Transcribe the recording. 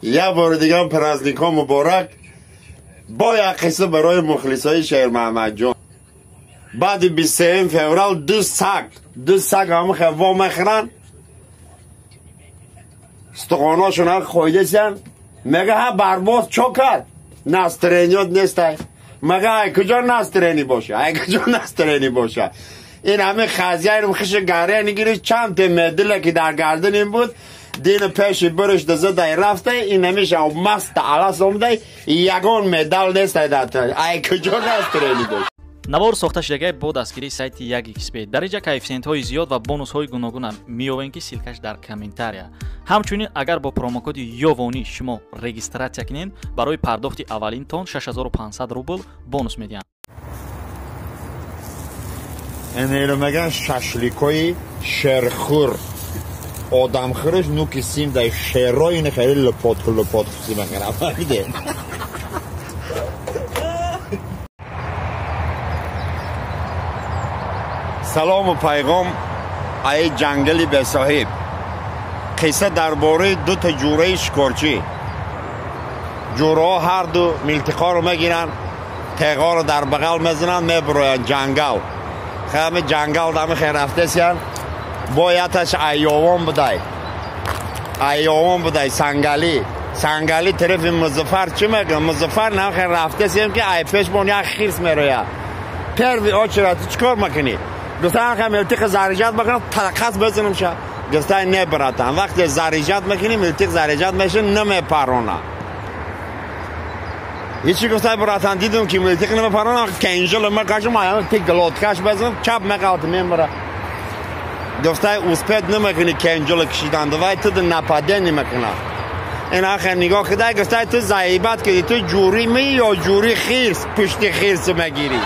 یه بار دیگه هم праздник ها مبارک. با یک قصه برای مخلصای شیر محمد جان. بعد 23 فوریه دو سگ هم خوا مخرن، استخواناشون هم خویده سن. مگه ها برباد چو کرد؟ настроение ت نیست. مگه ای کجا настроение باشه؟ ای کجا настроение باشه؟ این همه خزیه رو خش گره نگیری، چند تا مدل که در گردن این بود دین پیش برش دزه دای رفته، این همیشه مست علاس اومده، یگان مدل نیست در. ای کجا настроение باشه؟ Навор сохта шудагай бо дастгирии сайти 1xb. Дар инҷа коэффисиентҳои зиёд ва бонусҳои гуногуна меёбем, ки ссылка ш дар комментария. Ҳамчунин, агар бо промокоди ёвонӣ шумо регистрация кунед, барои пардохти аввалинтон 6500 рубл бонус медиҳанд. Инеро меган шашликои шерхӯр, одамхӯрш нуки сим дай шерои ин хеле лопот лопот си мехӯрам, фаҳмиде? Салому пайғом ай ҷангали бесоҳиб. Қисса дар бораи ду та ҷураи шикорчӣ. Ҷураҳо ҳарду милтиқоро мегиранд, теғоро дар бағал мезананд, мебуроянд ҷангал. Хами ҷангал дами хе рафтесиян, бо яташ айёвон будай, айёвон будай, сангалӣ, сангалӣ тарафи Музаффар. Чӣ мегӯям, Музаффар нахе рафтесиям, ки ай пешбон як хирс мерояд. Первый очередь чӣ кор мекунӣ? Гуфтан, ха милтиқ заряжать мекунам, талақас бизанам ша. Гуфтан, не, братан, вақте заряжать мекунӣ, милтиқ заряжать меша, намепарона ҳечи. Гуфтай, братан, дидум, ки милтиқ намепарона, кенжил мекашам, тик глотка ш бизанам, чап меқалти, мембара. Гуфтай, успеть намекунӣ кенжила кашидан, давай ту нападение мекуна. Ин ахе нигоҳ кидай, гуфтай, ту заебать киди, ту ҷурӣ ми ё ҷури хирс, пушти хирс мегирӣ?